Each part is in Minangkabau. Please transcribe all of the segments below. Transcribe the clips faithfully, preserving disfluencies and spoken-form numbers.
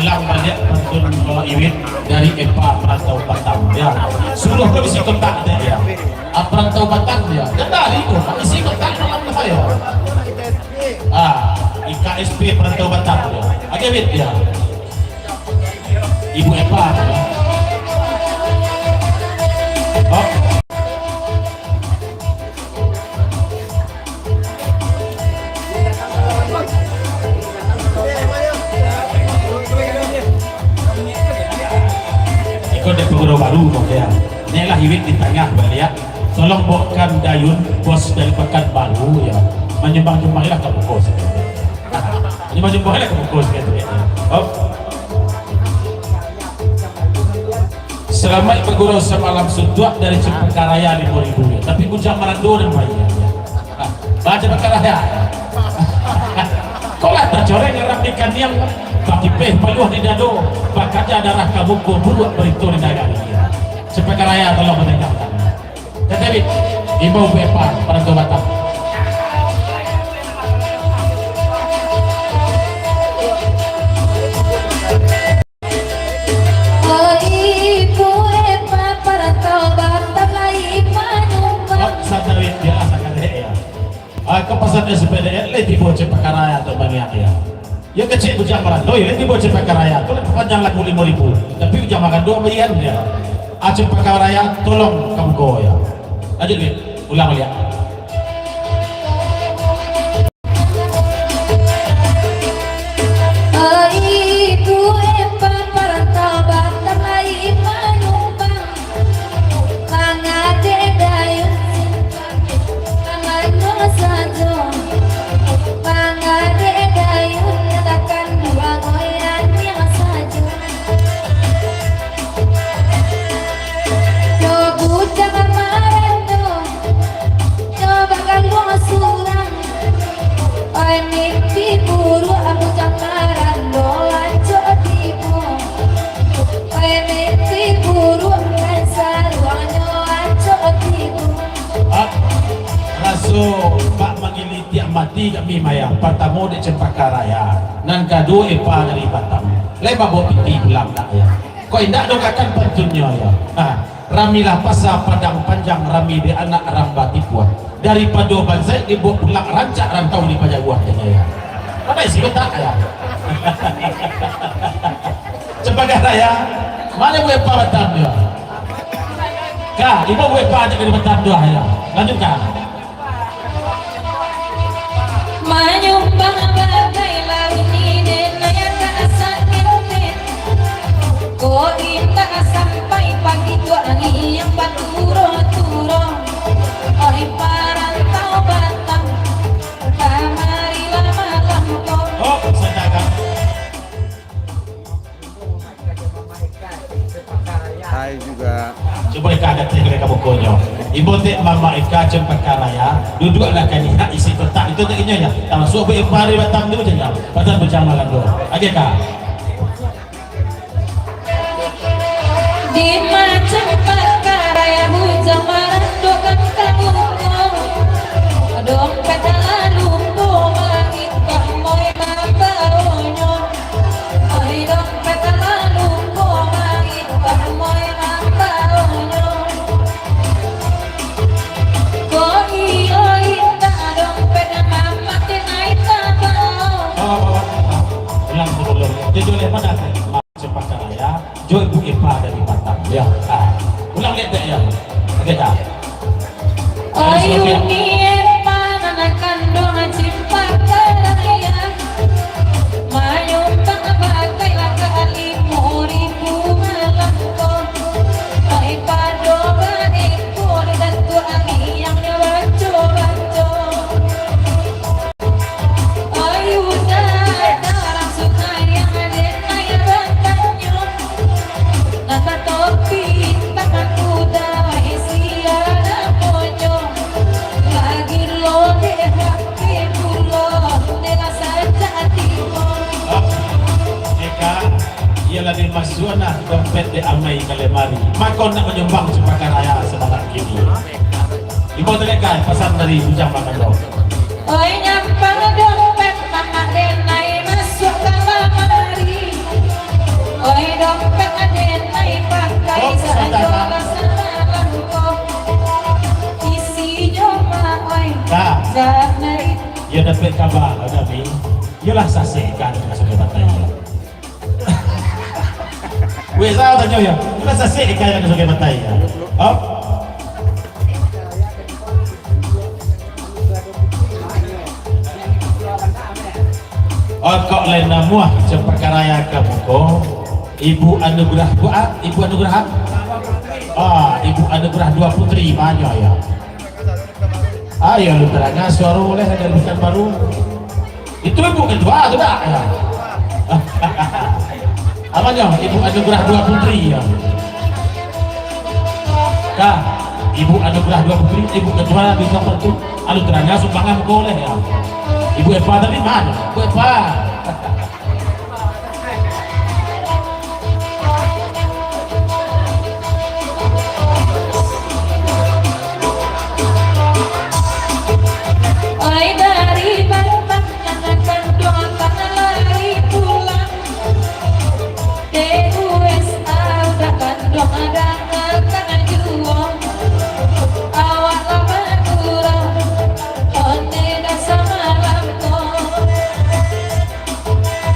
Ulang baliak pantun, eh, Iwin dari Epa Parantau Batam, ya. Suruah ko isi kotak teh, ya. Ah, Parantau Batam, ya. Kan dari tu, isi kotak dalam saya. Ah, I K S P Parantau Batam, ya. Oke, Win, ya. Ibu Epa, ya. Oh. Iko dek pangurus baru ko, ya. Ni lah Iwin di tangah baliak. Tolong bawakan Dayun, bos dari Pakanbaru, ya. Manyumbang-nyumbang lah ka muko sajo. Manyumbang-nyumbang lah ka muko sajo, ya. Oh. Salamaik bagurau samalam suntuak dari Cempaka Raya limo ribu, ya. Tapi Bujang Marando nan bayia, ya. Ba Cempaka Raya. Kok lah tacoreng arang di kaniang, bakipeh paluah di dado, bakaja darah ka muko, buruak barito di nagari, ya. Cempaka Raya tolong batangahkan. Tatapi, imbau Epa Parantau Batam. Oh, Ibu Epa Parantau Batam lai manyumbang. Hop, santai, bialah, santai, ya. Ah, ka pasan S P D L, lai tibo Cempaka Raya tu baliak, ya. Ya, kecek Bujang Marando, ya, lai tibo Cempaka Raya tu, lai panjang lagu limo ribu. Tapi Bujang Marando baian, ya. Ah, Cempaka Raya, tolong ka muko, ya. Lanjut, Win. Ulang baliak. Ibu Epa Parantau Batam lai manyumbang, mangadek Dayun simpang, manduang sajo, mangadek Dayun takkan duo goyang niang sajo. Yo Bujang Marando, yo bakaluang surang. Oi, mimpi buruak Bujang Marando, acok tibo. Oi, mimpi buruak, nan saruangnyo acok tibo. Ah, raso bak mangilitiak mati kami maya. Partamo dek Cempaka Raya, nan kaduo Epa dari Batam. Lai mabok piti pulang dak, ya? Kok indak dokakan pantunnyo, ya? Ha, ramilah pasa Padang Panjang, rami dek anak ramba tipuah. Daripado bansaik dibaok pulang, rancak rantau dipajaguah, ya, ya. Mana isi kotak, ya? Cempaka Raya, mana buah Epa Batam, ya? Ka, imbau buah Epa aja dari Batam tu, ya. Lanjutkan. Manyumbang bagai lauik ni, denai ka sakik. Ko indak sampai pagi tu angin yang baturo-turo. Oi parantau Batam, kamarilah malam ko. Oh, sadaka. Hai juga. Cubo Eka datang ka mukonyo. Imbau dek Mama Eka Cempaka Raya, duduaklah ka liek isi kotak itu dek inyo, ya. Tamasuak buah Epa dari Batam tu, caknyo. Batam Bujang Marando. Agiah ka. Dima Cempaka Raya Bujang Marando kan ka muko. Dompet lah lumpo, mangintah moi mambaonyo. Oi, dompet lah lumpo, mangintah moi mambaonyo. Ko iyo indak dompet, Mamak, denai tabao. Bawa, bawa, bawa. Ulang sabalun. Jujur, mana? Cempaka Raya, jo Ibu Epa dari Batam, ya. Ah. Ulang liek dek, ya. Oke, dah. Oi, Umi Epa, nan kanduang Cempaka Raya, manyumbang bagai lah ka limo ribu malam ko. Oi, pado bae ko, di tantu angin yang nyo baco-baco. Ayu dada, rasuah sayang denai batanyo. Nan batopi tangan kuda, isi ada ponyo. Lagi lo dek hati pulo, dek lah sajak tibo. Eka, iyolah dimasuak nah dompet dek amai ka lemari. Mako nak manyumbang Cempaka Raya sabalun kini. Imbau tadi ka pasan dari Bujang Marando. Oi, nyampang dompet Mamak denai masuak ka lamari. Dapek kaba, Nabi. Iyolah sasek ikan ka Sungai Batai. Weh, salah tanyo yo. Iyolah sasek ikan ka Sungai Batai yo. Hah? Oh, kok lai namuah Cempaka Raya ka muko. Ibu Anugerah, Bu, ah, Ibu Anugerah, ah? Ah, Ibu Anugerah Dua Putri, banyak yo. Ayo, lu tarangah suaro uleh dari Pekanbaru. Itu ibu ketua tu dak? Ya. Apo nyo? Ibu Anugerah Dua Putri, ya. Kah, Ibu Anugerah Dua Putri, ibu ketua di kantor tu. Alu tarangah sumbangan ko uleh, ya. Ibu Epa tadi mano? Ibu Epa. Oi, dari Batam, anak kanduang Abang lai pulang. Dari U S A, udah kanduang Abang ka juo. Awak lah bagurau, onde dah samalam ko.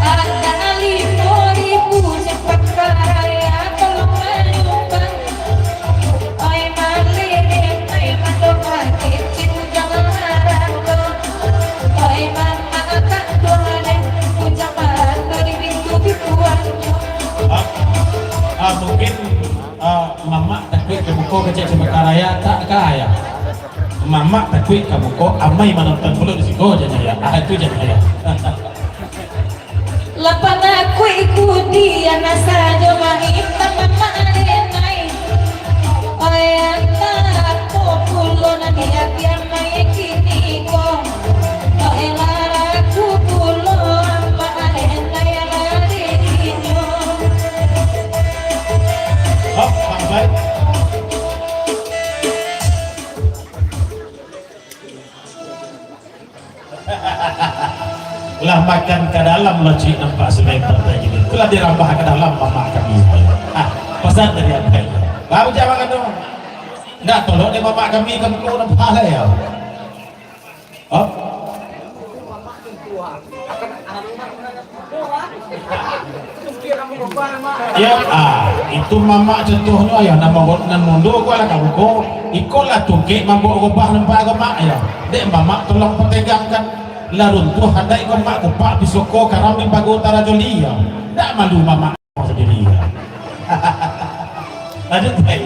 Ada limo ribu Cempaka Raya tolong manyumbang. Oi, malirih, oi, mandoa kecil jangan harato. Oi, mamak akan tuan, jangan harato di pintu-pintuannyo. Ah, ah, mungkin, ah, mamak takuik ka muko kecek Cempaka Raya, tak ka, ya? Mamak takuik ka muko, amai manonton pulo di siko, jan yo. Ah, itu jan yo. Lapan akuik kudian sajo main, mamak arenai. Oi, anak, apo pulo nan diagiah mai kini ko? Oi, laraku pulo, amak arenai lari inyo. Hop, bang, bang. Lah makan ka dalam, lah cik nampak sungai Batai kini. Itulah dirambah ka dalam mamak kami. Ah, pasan dari abang. Baru jawab kan tu. Ndak tolong dek mamak kami, kamu kau nampak lah ya. Oh? Ya, ah, itu mamak contohnyo, ya, nan manggo-, nan mundo ko lah ka buko, iko lah tungkek mambuek gobah nampak ko, Mak, ya. Dek mamak tolong pategangkan, lah runtuah adaik ko, Mak, kupak pisoko karam di pago tarajoli, ya. Ndak malu mamak sadiri, ya. Lanjut, baik.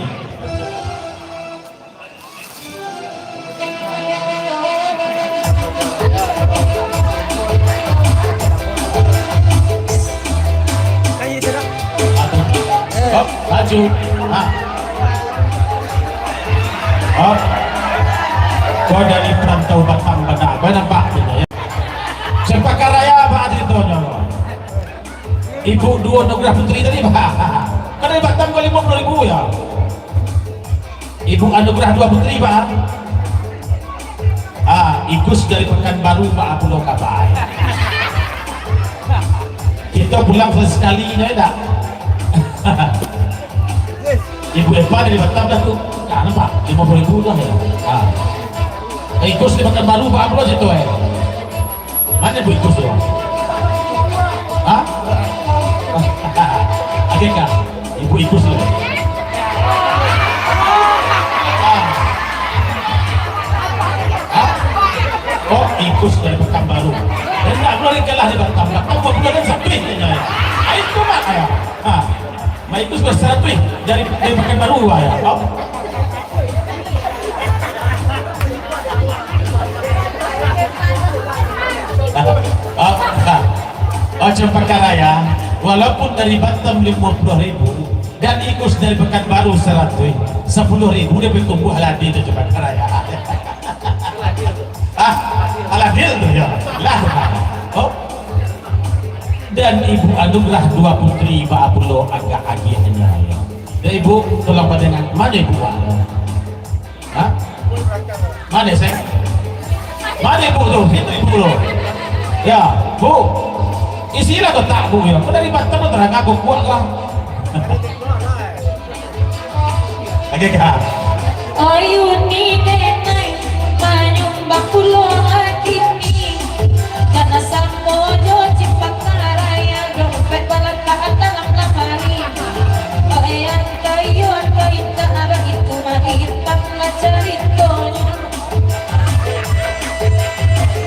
Hop, laju. Ha. Hop. Kau dari perantau Batam bana. Kau nampak tu, ya? Cempaka Raya, apa ceritonyo? Ibu duo Anugerah Putri tadi, Pak. Kan dari Batam ko limo puluah ribu, ya. Ibu Anugerah Dua Putri, Pak. Ah, Ikus dari Pekanbaru, Pak, pulo kabai. Kito pulang sakali, ya, dak? Ibu Epa dari Batam dah tu. Nah, nampak? Limo puluah ribu dah, ya. Ah. Ikus dari Pekanbaru, Pak, pulo situ, eh. Mano Ibu Ikus tu? Hah? Ado kah? Ibu Ikus tu. Ah. Hah? Oh, Ikus dari Pekanbaru. Indak, buliah kalah di Batam. Batam buliah kan satu ini. Ah, itu mak saya. Ah. Maikus basatu, eh, dari, dari Pekanbaru, wah, ya. Au. Au, au. Au, Cempaka Raya, walaupun dari Batam limo puluah ribu, dan Ikus dari Pekanbaru saratuih, sapuluah ribu dia batumbuah lagi tu Cempaka Raya. Ah, alah, adil tu, ya. Lah, oh. Dan Ibu Anugerah Dua Putri, baa pulo agak agiahnyo, ya. Ya, Ibu, tolong pandangan. Mano Ibu, Wak? Hah? Mano, Sek? Mano Ibu tu? Situ Ibu tu. Ya, Bu. Isilah kotak, Bu, ya. Kok dari Batam tu tarangah kuat lah. Lagi kah? Ayu ni denai, manyumbang pulo laki ni. Karena samo jo cempaka raya, dompet balatak dalam lamari. Oke, yang kayu atau indak, abah itu mah hitam lah caritonyo.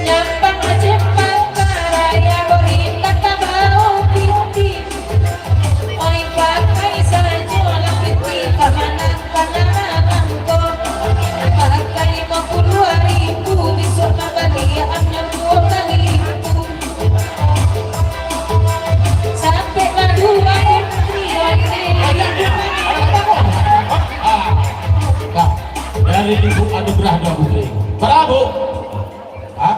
Nyambang cempaka raya, indak tabao pitih. Oi, pakai sajo lah pitih, ka mana, ka mana mangko. Pakai limo puluah ribu, bisuak mambali amnyo duo kali lipu. Sampai madu aku. Nah, dari Ibu Anugerah Dua Putri. Bara, Bu? Hah?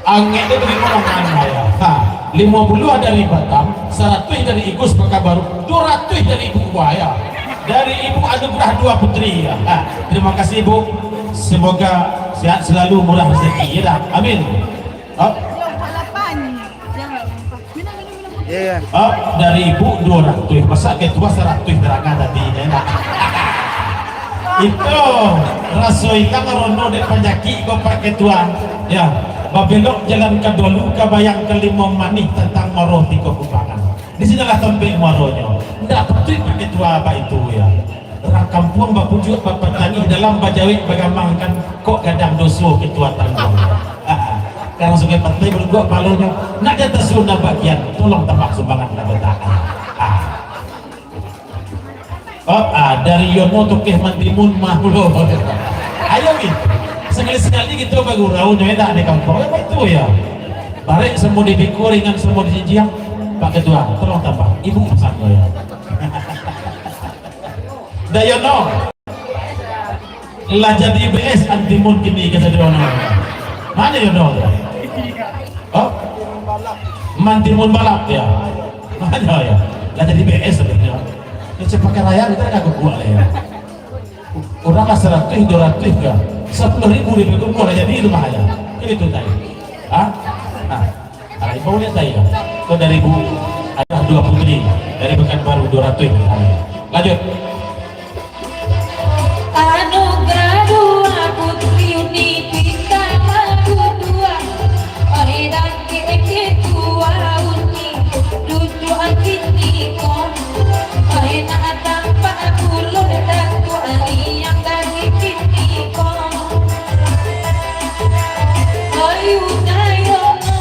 Angek tu dari mana, ya? Ha, limo puluah dari Batam, saratuih dari Igus Pakanbaru, duo ratuih dari Ibu Buaya. Dari Ibu Anugerah Dua Putri, ya. Ha, terima kasih, Bu. Semoga sehat selalu, murah rezeki, ya dah. Amin. Oh. Iya, iya. Oh, dari Ibu duo ratuih, masa ketua saratuih, terangkan tadi, ya, nak? Itu raso ikang rono dek panyakik ko, Pak Ketua. Ya, babelok jalan ka Dolu, ka bayang ka Limau Manih, tantang Maro Tigo Kumbangan. Di sinilah tampek muaronyo. Ndak patuik Pak Ketua baitu, ya. Urang kampuang bapujuak, bapatangih, dalam bajawek, bagamangkan, kok gadang doso ketua tangguang. Karang Sungai Pantai balungguak palonyo, nak di ateh surau bagian, tolong tambah sumbangan lah, betak. Ah. Oh, ah, dari Yono tokeh mantimun mah pulo. Ayo, Win. Sakali-sakali kito bagurau nyo, enak di kampuang. Apa itu, ya? Barek samo di biko, ringan samo di jinjiang. Pak Ketua, tolong tambah. Ibu pesan ko, ya. Dari Yono. Lah jadi B S Antimun kini, kato Yono. Mano Yono tu? Oh? Mantimun balap, ya. Mano, ya? Lah jadi B S sebenarnya. Ini cepat raya, kita kan kuat lah, ya. Urang lah saratuih, duo ratuih ka. Sapuluah ribu ribu kumpul lah jadi rumah aja. Kan itu tadi. Hah? Nah. Ah, imbau lihat tadi, ya. Ko dari Bu, ada dua putri dari Pekanbaru, dua ratuih. Lanjut. Anugerah dua putri uni, pinta madu dua. Oi, dangke ketua uni, duduak kini ko. Oi, nak tampak bulu datuak yang dari kini ko. Oi, udah yo no.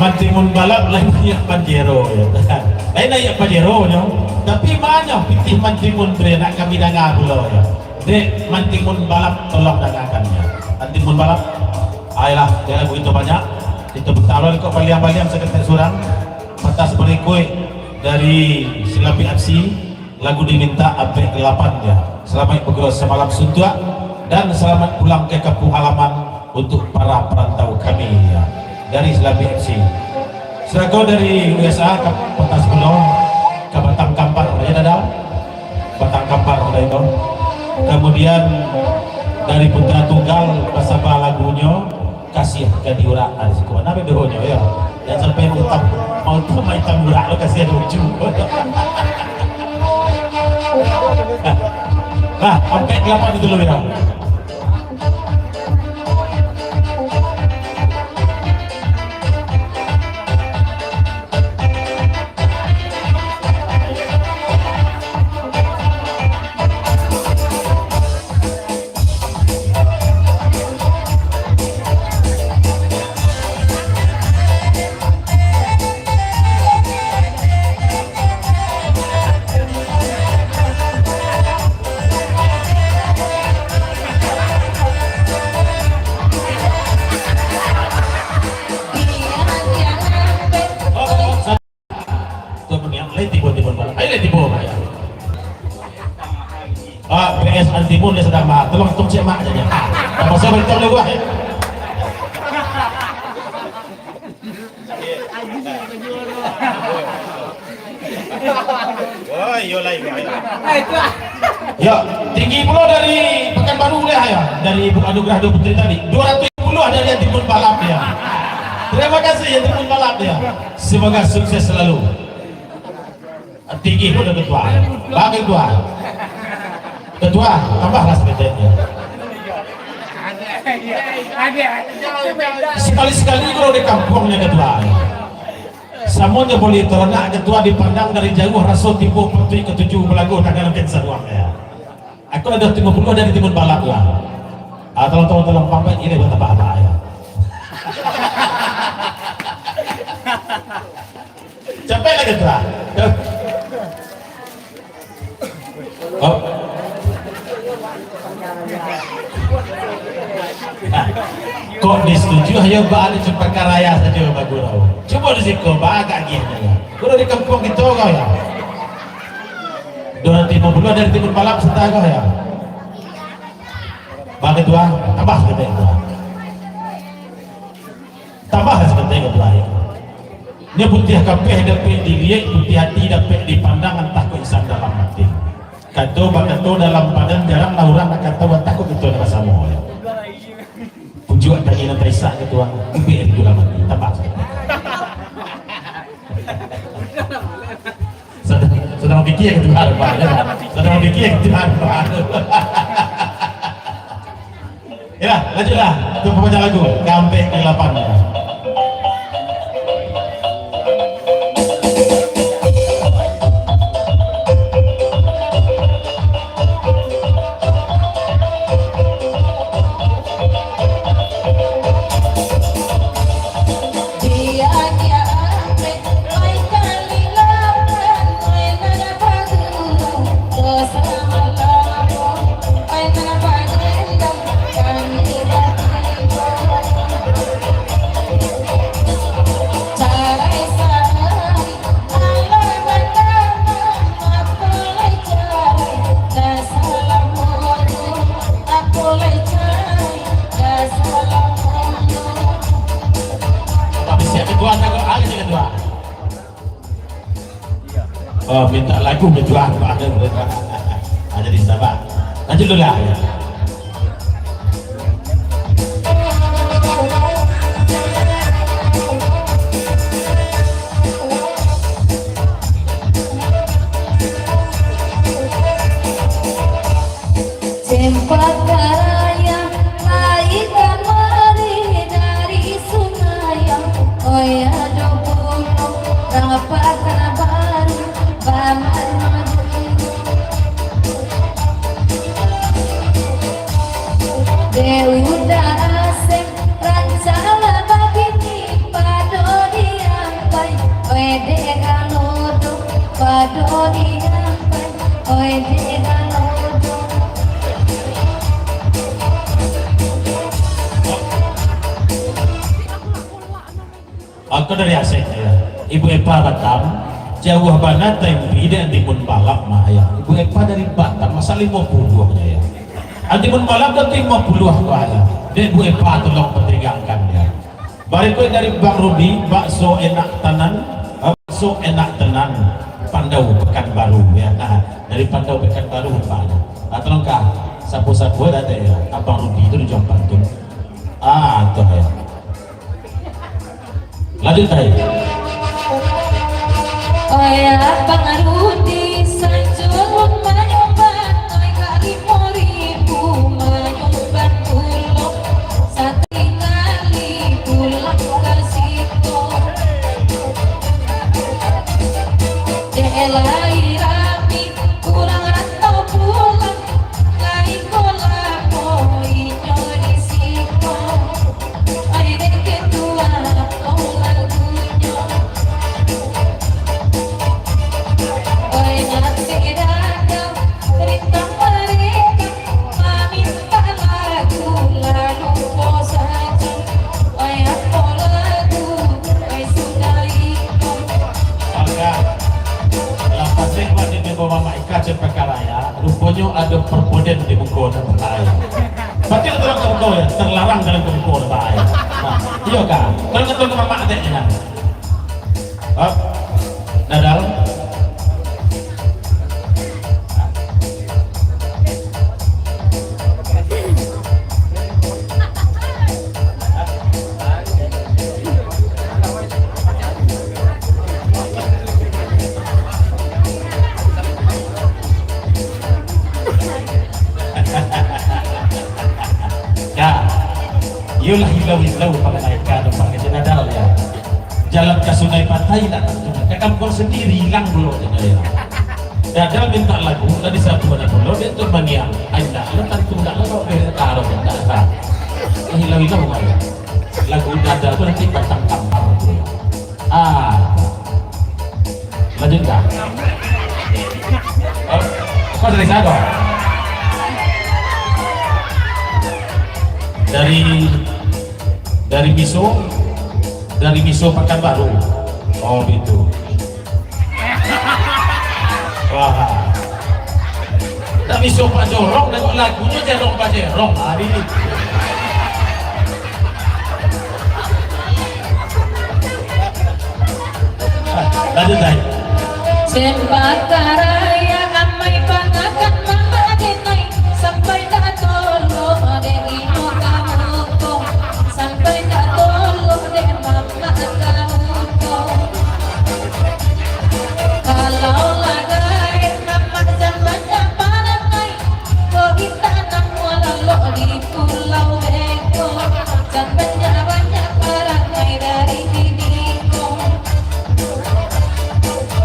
Mantimun balap lain naiak Pajero, ya. Lain naiak Pajero nyo. Tapi mano pitih Mantimun tu, ya, nak kami danga pulo, ya. Dek Mantimun balap, tolong dangakan, ya. Mantimun balap. Ayolah, jangan begitu banyak. Kita putar balik kok paliang-paliang saketek surang. Patas barikuik dari Silapi F C. Lagu diminta Abek Delapan, ya. Selamat bergurau semalam suntuak dan selamat pulang ke kampung halaman untuk para perantau kami, ya. Dari Selambi F C. Surako dari U S A, ka Patas Pulau, ka Batang Kampar, ya, Dadau? Batang Kampar, Dadau. Kamudian, dari Putra Tunggal basaba lagunyo, Kasiah ka Diurak, ah, di siko. Nah, bedohonyo, yo. Jan sampai mautam, mautam maitam urak lo, kasiah lucu. Nah, ampek kalapan itu lo, yo. Tu pun niat, lai tibo, tibo bala. Ayo, lai tibo, ayo. Ah, P S Antimun dia sadang ba-, tolong tong cek mak aja. Ah, tak pasal betul deh gua, eh. Oh, iyo lai, iyo lai. Yo, tinggi pulo dari Pekanbaru lah, yo. Dari Ibu Anugerah Dua Putri tadi. Dua ratus puluh dari Antimun Balap, yo. Terima kasih, Antimun Balap, yo. Semoga sukses selalu. Tinggi pulo Ketua. Bang Ketua. Ketua, tambahlah saketek, yo. Sekali-sekali kalau di kampuang nyo, Ketua. Samo nyo boleh taranak, Ketua, dipandang dari jauah, raso tibo patuik katuju balagu tangan ken saruang, yo. Aku ado limo puluah dari Timun Balak lah. Ah, tolong, tolong, tolong, pampek ini buat tambah abah, yo. Capek lagi, Ketua. Oh. Kok disetujui, ayo baa ni, cuma karaya sajo, Pak Guru. Cubo di siko, baa agak agiah sajo. Kudu di kampuang kito ko, yo. Dua ratus limo puluah dari Timun Balak, sata ko, yo. Baa, Ketua, tambah saketek, Ketua. Tambah saketek, Ketua, yo. Nyo putiah kapeh dapek diliek, putiah ati dapek dipandang, antah kok insan dalam batin. Kato bakato dalam badan, jarang lah urang nak kato, antah kok kito nan basamo, yo. Pujuak tadi nan taisak, Ketua, ubek di dalam ati, tambah saketek. Sadang, sadang pikia Ketua, Pak, yo. Sadang pikia Ketua, Pak. Yo, lanjutlah. Tu pambaco lagu. Kampek ka lapan. Tapi siap Ketua, takut aja Ketua. Oh, minta lagu Ketua, Pak. Ah, jadi sabar. Lanjut dulu lah. Cempaka Raya, lai kamari dari Sungai, oi ado burung, rapatan baru, bamaru-maru. Dek Uda Aseng, rancak lah babini, pado di ampai, oi dek Galodo, pado di ampai, oi dek Galodo. Aku dari Aseng, yo. Ibu Epa Batam, jauah bana taimpi dek Antimun Balap mah, yo. Ibu Epa dari Batam, masa limo puluah nyo, yo. Antimun Balap dari limo puluah ko, yo. Dek Bu Epa tolong patirigangkan, yo. Barikuik dari Bang Rudi, bakso enak tanan, bakso enak tanan, Pandau Pekanbaru, yo. Dari Pandau Pekanbaru, Pak. Ah, tolong ka, sapo-sapo datang ya, Abang Rudi tu di Jombang tu. Ah, tu ya. Lanjut, Tay. Oi, Abang Rudi, sanjulun manyumban, oi, ka limo ribu manyumban pulo, sakali pulang ka siko. Dek lai rami, urang rantau pulang, lai ko lamo inyo di siko. Ai dek ketua, oh lagunyo. Oi, nanti datang, rintang mereka, maminta lagu lalu po sajo. Oi, apo lagu, oi, sudah iko. Maka, lah pasek buat di mimbo Mamak Ika Cempaka Raya, ruponyo ado perboden di muko nan bahaya. Pasti terang ke muko ya, terlarang dalam ke muko nan bahaya. Nah, iyo ka? Kalau ketua ke mamak ateknya. Hop. Dadal. Ya, iyolah ilau-ilau panganai ka, ado panganai Dadal, ya. Jalan ka Sungai Patai nak tantu, ka kampuang sandiri ilang pulo, caknyo, ya. Dadal mintak lagu, tadi sabuah nak pulo, dek tu maniang. Ai, ndak lah, tantu ndak lah, kok beh taro, ndak lah. Ilau-ilau, ya. Lagu Dadal tu nanti batang kampar tu, ya. Ah. Lanjut ka? Oh, kau dari sana? Dari, dari Miso, dari Miso Pakanbaru. Oh, gitu. Wah. Dari Miso Pajorong, tengok lagunyo Jerong Pajerong. Ah, ini. Lanjut, Tay. Cempaka Raya amai panakan mamak denai, sampai tak tolok dek ino kamu ko, sampai tak tolok dek mamak kamu ko. Kalau lah gaek mamak jan banyak parangai, ko kita nang malalok di pulau beko, jan banyak-banyak parangai dari kini ko.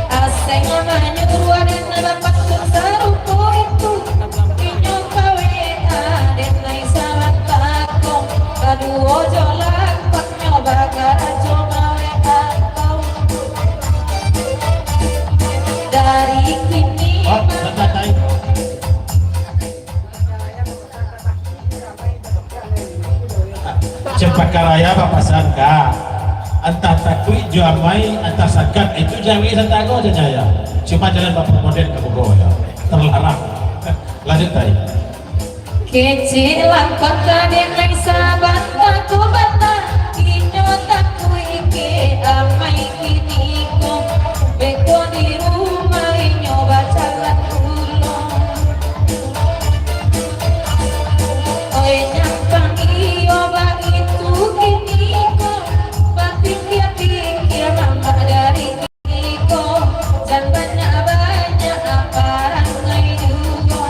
Aseng manyuruah dan dapat pun sarupo itu, inyo ka W A den lai sabatako, baduo jo lapaknyo bakarajo ma-W A ko. Dari kini Oh, santai, santai. Cempaka Raya bapasan ka, antah takuik jo amai, antah sagan, itu jawek satago sajo ya. Cuma jangan bapamoden ka muko ya. Terlarang. Lanjut, Tay. Kecek lah kota dek lai sabanta tu bana, inyo takuik ke amai kini ko. Beko di rumah inyo bajalan pulo. Oi, nyampang iyo baitu kini ko, bapikia-pikia mamak dari kini ko, jan banyak-banyak parangai juo.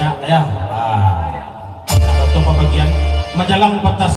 Ya, ah. Atau pambagian manjalang patah